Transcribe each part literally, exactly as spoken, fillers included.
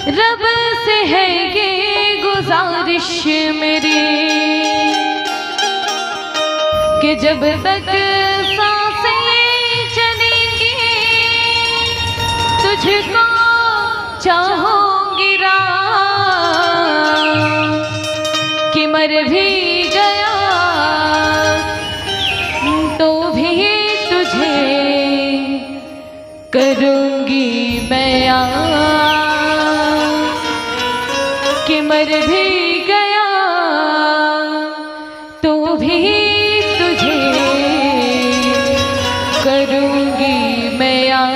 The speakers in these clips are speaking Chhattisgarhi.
रब से है ये गुजारिश मेरी कि जब तक सांसें चलेंगी, तुझको चाहूंगी राम, कि मर भी गया तो भी तुझे करूंगी मैं याद, कि मर भी गया तो भी तुझे करूंगी मैं याद।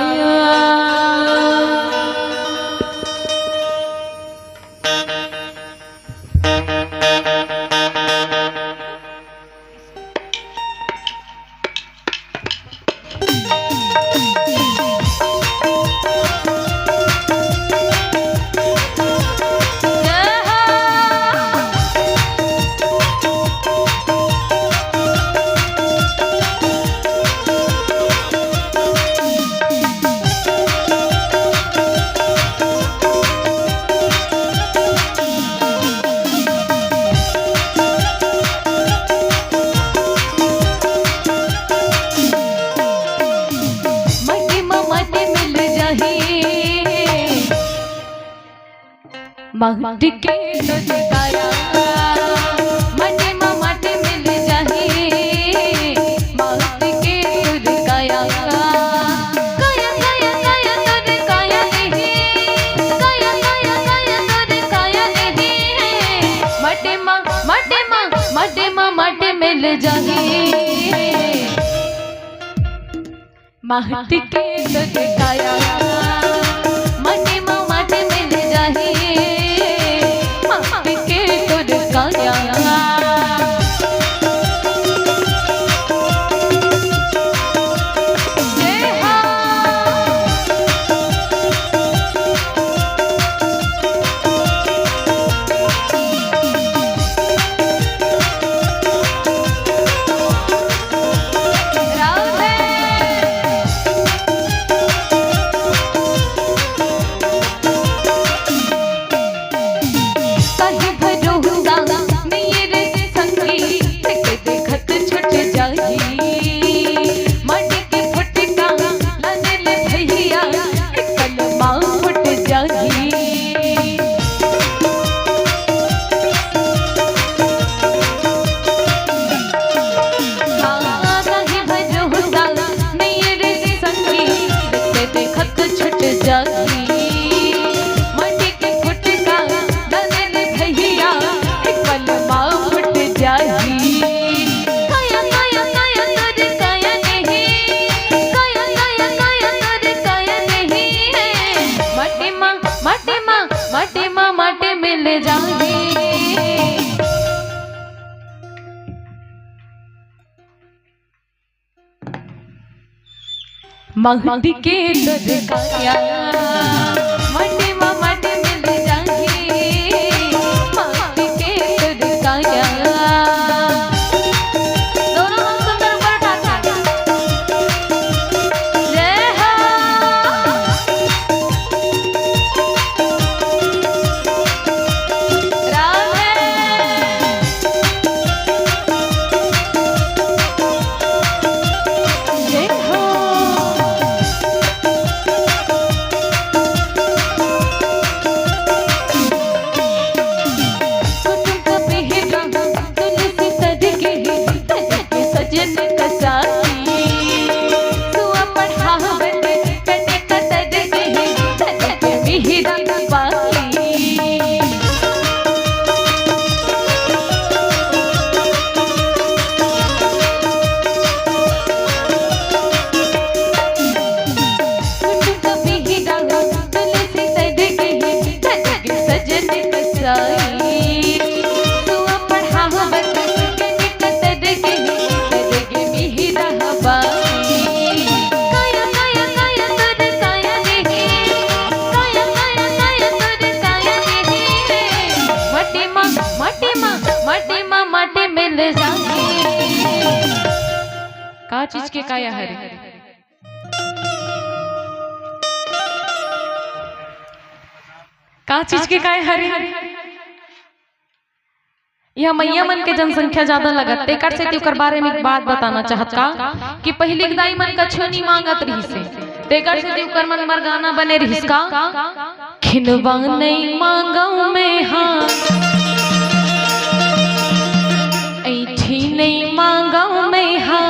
माटी के तुर काया, माटी मा माटी मिल जाही। माटी के तुर काया, काया, काया, काया तुर काया नहीं। काया, काया, काया तुर काया नहीं। माटी मा, माटी मा, माटी मा माटी मिल जाही। माटी के तुर काया, माटी मा माटी मिल जाही। माटी के तुर काया। जय हो। माटी के तुर काया, माटी मा माटी मिल जाही। माटी के तुर काया। दोनों हाथ सुंदर ऊपर उठा के। जय हो। राम है। जय हो। कुटुंब का बेहरा तुलसी सज के, सज के सजन का साथी। सुआ पढ़ावत कटे कतर के, कटे मिहिरा बाकी। माटी मा, माटी मा, माटी मा माटी मिल जाही। का चीज के काया हरे? का चीज के काय हरे? यह मइया मन के जनसंख्या ज्यादा लगत, तेकर सेती ओकर बारे में एक बात बताना चाहत का कि पहिली के दाई मन कछु नइ मांगत रिहिस हे, तेकर सेती ओकर मन बर गाना बने रिहिस का, खिनवा नइ मांगव मैं हा, ऐठी नइ मांगव मैं हा।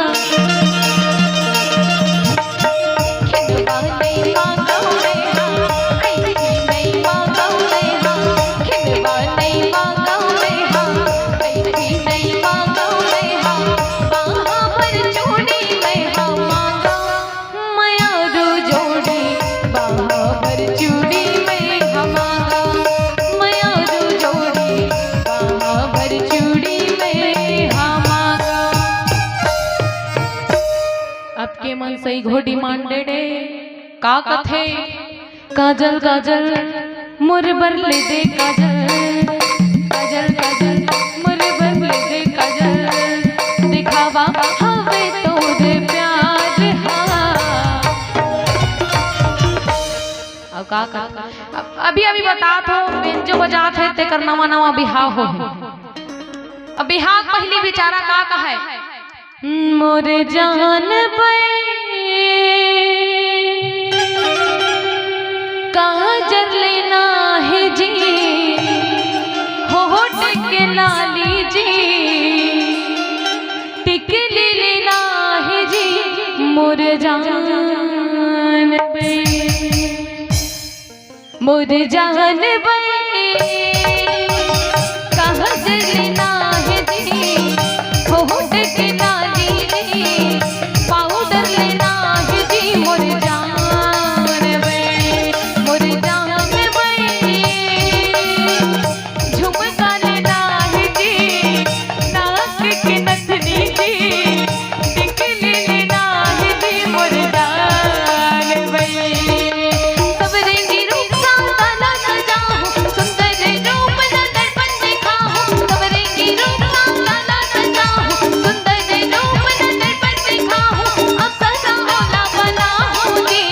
अब के मन सही घो डिमांडेड हे। का कथे? काजल काजल मोर बर ले दे काजल, काजल काजल मोर बर ले दे काजल, दिखावा हवे तोर प्यार हा। अब का का अब अभी अभी बतात हो, बेंजो बजात हे, तेकर नवा नवा बिहाव हो हे। अब बिहाव पहिली बिचारा का का हे? मोर जान बे काजर लेना हे जी, होठ के लाली जी, टिकली लेना हे जी, मोर जान बे। मोर जान बे, काजर लेना हे जी, होठ के लाली जी, पाउडर लेना हे जी, मोर जान बे, मोर जान बे, झुमका लेना हे जी, नाक के नथनी जी, टिकली लेना हे जी, मोर जान बे। सवरेंगी रूप सा काला सजाऊं, सुंदर रूप सा दर्पण दिखाऊं। सवरेंगी रूप सा काला सजाऊं, सुंदर रूप सा दर्पण दिखाऊं। अब सजा ओला बनाऊंगी।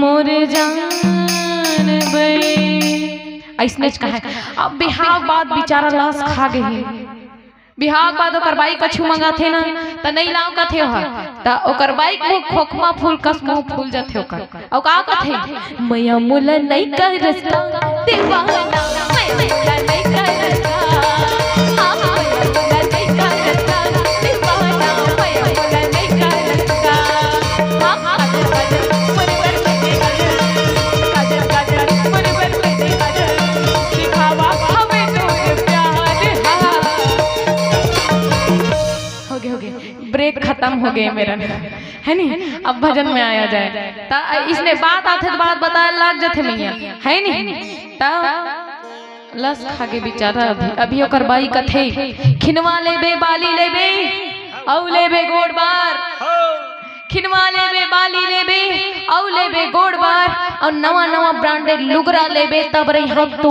मोर जान बे। अइसनेच कहे। अब बिहाव बाद बिचारा लस खा गे हे। बिहाव बाद ओकर बाई कछु मंगाथे ना, त नइ लाव कथे ओहा। त ओकर बाई के मुंह खोखमा फूल कस मुंह फूल जाथे ओकर। अउ का कथे? मया मोला नइ करस का दीवाना, मया मोला नइ करस का, हाँ, मया मोला नइ करस का दीवाना, मया मोला नइ करस का। हो गे, हो गे, ब्रेक खतम हो गे मेरा, हे नी? अब भजन में आया जाए। त इसने बात आथे त बात बताए लाग जाथे मइया, हे नी? त लस खा गे बिचारा। अभी, अभी ओकर बाई कथे, खिनवा लेबे, बाली लेबे, अउ लेबे गोड़ बार। खिनवा लेबे, बाली लेबे, अउ लेबे गोड़ बार, अउ नवा नवा ब्रांडेड लुगरा लेबे, तब रही हम तो।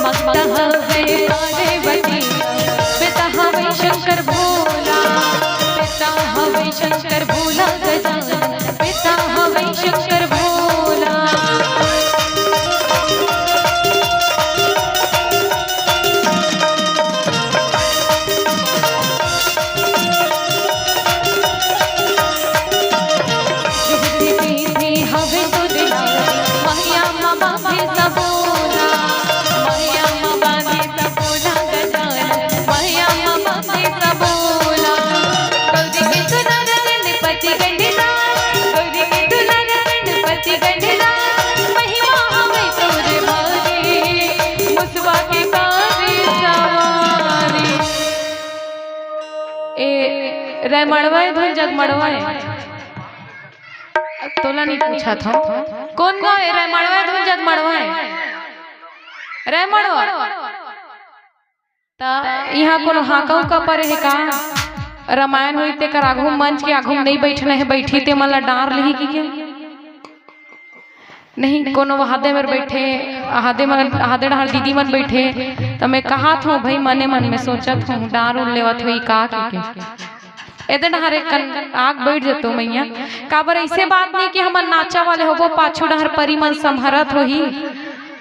मस्त हवे पार्वती, पिता हवे शंकर भोला, पिता हवे शंकर भोला गजानन। पिता हवे शंकर भोला। हवे तो दुलारी, महिया मा बांधे सबोला, महिया मा बांधे सबोला गजानन, महिया मा बांधे सबोला। गौरी के दुलारा गणपति गंडीदार, गौरी के दुलारा गणपति गंडीदार, महिमा हवे तोर भारी, मुसवा के काली सवारी। ए, रैमड़वा ए धुन जगमड़वा ए। तोला नइ पूछत हंव। कोन गाँव ए रैमड़वा ए धुन जगमड़वा ए? रैमड़वा। त इहाँ कोनो हाका उका परे हे का? रमायन होई तेकर आघू मंच के आघू नइ बइठना हे, बइठही ते मन ला डार लिही कि के? नहीं, कोनो हादे मेर बइठे, हादे मन, हादे डहार दीदी मन बइठे, त मैं कहत हंव भई, मने मन में सोचत हंव, डार उर लेवत होही का कि के? एदे डहर एक कन आग बैठ जतो मैया। काबर ऐसे बात नहीं कि हमन नाचा वाले होबो, पाछू डहर परी मन संभरत होही।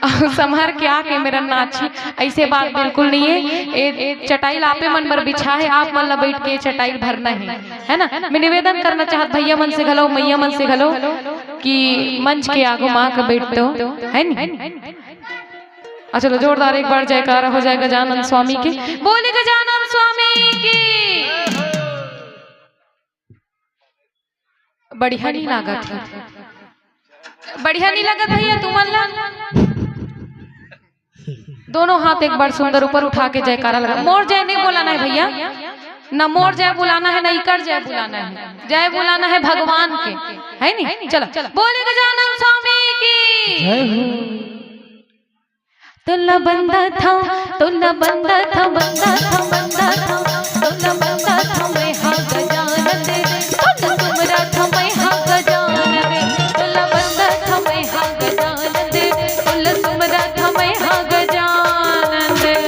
अउ संभर के आके मेरा नाची, ऐसे बात बिल्कुल नहीं है। ए चटाई लापे मन बर बिछा है, आप मन ला बैठ के चटाई भरना है, है ना? मैं निवेदन करना चाहत भैया मन से घलो, मैया मन से घलो कि मंच के आगू माँ के बैठ तो, है नी? आ चलो, जोरदार एक बार जयकारा हो जाए गजानन स्वामी के। बोले गजानन स्वामी की। बढ़िया नहीं लागत है, बढ़िया नहीं लागत भैया तुमन ला? दोनों हाथ एक बार सुंदर ऊपर उठा के जयकारा लगा। मोर जय नहीं बुलाना है भैया, ना मोर जय बुलाना है, ना इकर जय बुलाना है। जय बुलाना है भगवान के, है नी? चलो, बोले गजानन स्वामी की। जय हो। तोला बंदा था, तोला बंदा था, बंदा था, बंदा था, तोला बंदा था मैं हा गजानन दे, तोला सुमरा था मैं हा गजानन दे, तोला बंदा था मैं हा गजानन दे, तोला सुमरा था मैं हा गजानन दे।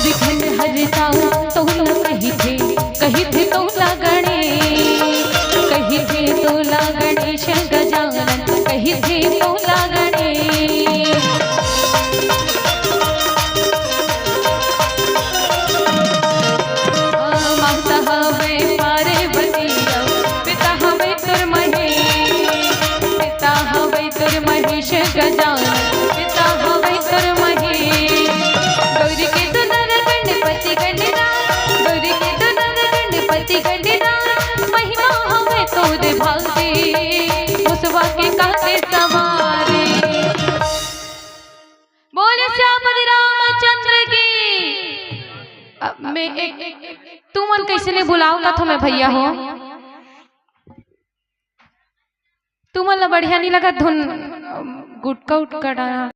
विघ्न हरता तोला कहिथे, कहिथे तोला गणेश, कहिथे तोला गणेश गजानन, कहिथे तोला गणेश। माता हवे पार्वती, पिता हवे तोर महेश, पिता हवे तोर महेश गजानन, पिता हवे तोर महेश। गौरी के दुलार गणपति गणराज, गौरी के दुलार गणपति गणराज, महिमा हवे तोर भारी, मुसवा के कांधे सवारी। बोले श्यामपति रामचंद्र की। अब मैं एक, तुमन कैसे नहीं बुलाओ का तुम्हें भैया हो, तुमन ला बढ़िया नहीं लगा धुन, गुटका उटका डाला।